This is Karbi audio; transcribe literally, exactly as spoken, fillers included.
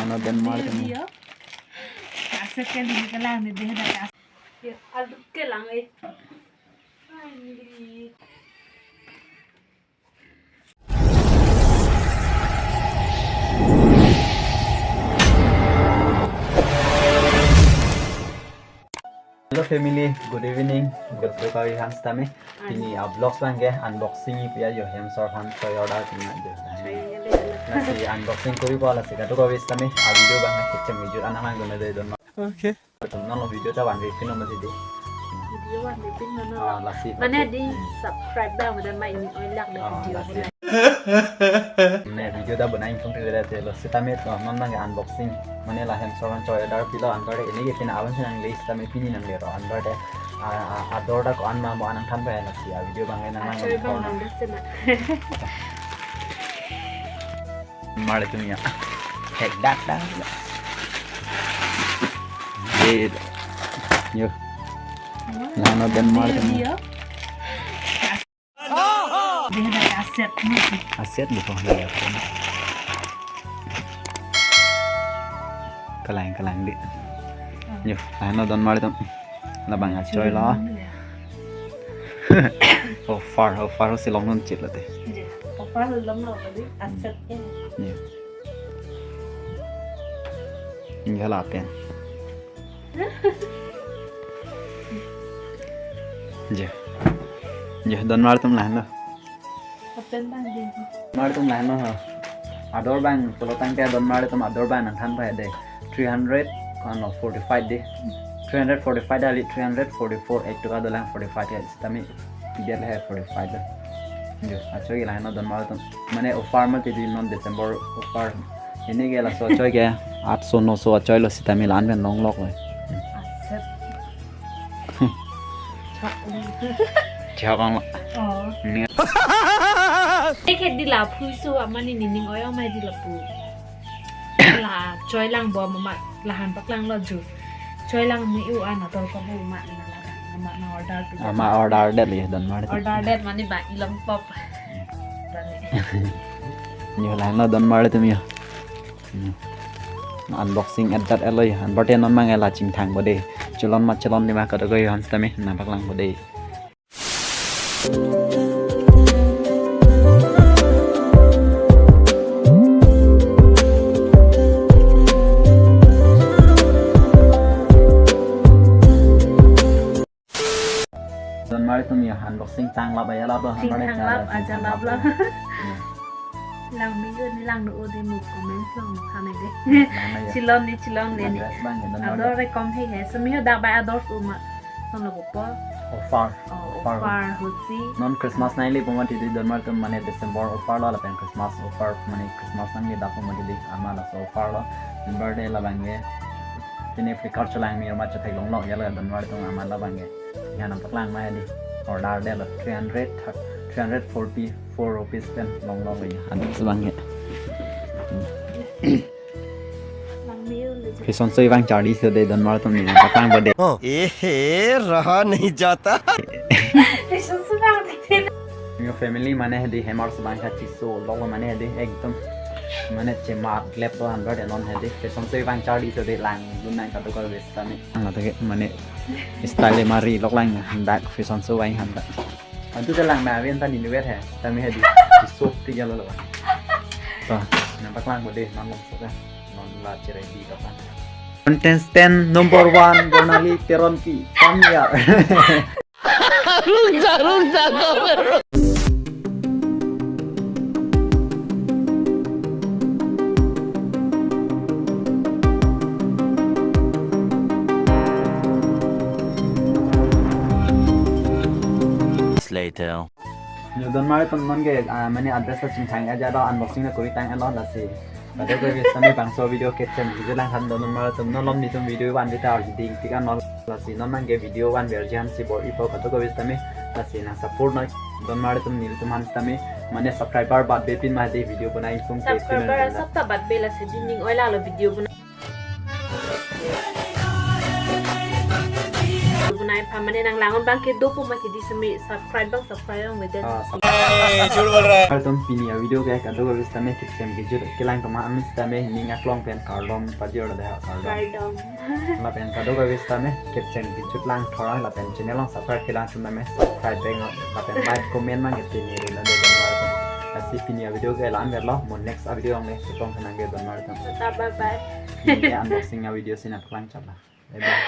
Nodon mar tumi. Video. Kaset ke lili kelang ni deh dah kas. Ya, aluk kelang eh. Finally. Hello family, good evening. Good to kami han sitame. Pini a vlogs abang ke unboxing ipi ajo hem sor han toy order pini ajo. Lasi unboxing kori po lasi katu kami sitame a video abang ke chem video anang lang guna deh don. Okay. Tum non lo video ta van ripin lo mati deh. Video van ripin lo non. Ah, lasi mane katu di subscribe abang mane mai ini oi lak deh. Ah, video lasi. Mane video ta bonai ingkung pivera te lo sitame to non nang unboxing. Mane la hem sor han toy order pilo antar ini ke pina awan nang le sitame pini nang le ro antar te. A, a, ador ta ko-an ma mo anang than pa lasi a video abang nang nang. Achoy abang nang deh sena. Mar tumi ya. Hek dak dak. Eh, yo. Nang nodon mar tumi. Video. Dia ada kaset ni. Kaset gitu. Kelang kelang deh. Yo, nang nodon mar tumi. Labang achoy lo. Offer, offer si long non chit lo deh. Offer long lo tadi, kaset ke. Iya. Ini lah pen. Je. Je, don mar tum lahenlo. Open abang deh. Mar tum lahenlo ha. Ador abang, pulo tangte adon mar tum ador abang nang than pa deh. Three hundred, ano, forty-five deh. Three hundred forty-five dali three hundred forty-four, ek toka dolang forty-five ya. Sitame pidet le forty-five deh. Jo, achoy ke lahenlo don mar tum. Mane offer mati deh non December offer. Ini ke laso achoy ke. Aatso noso achoy lo sitame la-an pen long lok le. Aset. Chok ang. Oh. Ni. Eke di la phui su amani nining oyong mai di la pu. La choi lang bo mama lahan pak lang lo ju. Choi lang mi u an atol ko bu ma na la ma na order tu. Ama order det le don mar. Order det mani ba ilong pop. Tani. Ni lahenlo don mar tum yo. Hmm. Unboxing at that alloy. An barte non mang ela chingthang bo deh. Chelon ma chelon ni ma kadokave han sitame nang pak lang bo deh. Don mar tum ya unboxing tang lap aja lap lo. Chingthang lap aja lap lo. Hmm. Lang mi yo ni lang nu o deh mu comment long than deh. Lang na ya. Chilon ni chilong le ni. Address abang ya, don mar. Ador rekom he he. Semi ho dak bai ador su ma. Som lo po. Offer. Oh, offer. Offer hosi. Non Christmas nai le poma titi don mar tum mane December offer lo lapen Christmas offer mane Christmas nang le dak poma titi ama laso offer lo. Member de labang ye. Tini Flipkart chelang mi ma chetheklong lok ya la don mar tum ama labang ye. Ya nang paklang ma ya di. Order det lo three hundred, three hundred forty-four rupees pen long long ya. Aning si abang ya. Fashion show abang charli so deh don mar tum ni paklang bo deh. Oh. Ehe, raha nahi jata. Fashion show abang deh. Yo family mane hedi hem sor abang ke chiso lok mane hedi ekdom mane chema glep to han barte non hedi fashion show abang charli so deh lang gun nang kadokave sitame. Ang lata ke mane style mari lok lang handak fashion show abang handak. Antu ke lang na avi anta nini vet he. Tami hedi. Sok tiga lo lo. To, nang paklang bo deh non long sok ya. Non la cherai di to kan. Contestant number one, Bonali Teronpi. Come here. Rung sa, rung sa, to. Later. Yo don mar tum non ke, ah, mane address ta chingthang aja do unboxing na kori tang alo lasi. Kadokave sitame bangso video kechem video lang han don mar tum non lom nitum video van vita ding tik an lo lasi non mang ke video van ver jan si bor ipo kadokave sitame lasi nang support noi don mar tum nelitum han sitame mane subscriber bat be pin ma deh video bonai tum ke pin. Subscriber sab ta bat be lasi di ning oi la lo video bonai. Pamane nang langun bang ke dopo mati di semi subscribe bang subscribe bang beden. Ah, sab- Kardom, pini a video ke kadokave sitame kepchen kejut kelang toma amis sitame ning aklong pen kardom pajir lo dei, kardom. Kardom. Lapen kadokave sitame kepchen kejut lang thorang lapen channel along subscribe kelang tame subscribe bang lapen like comment bang ke pini rina de donmar. Lasi pini a video ke la-an verlo, mo next a video along le chepong kenang ke donmar. Tata, bye bye. Pini ke unboxing a video si nangpaklang chaplo. Bye bye.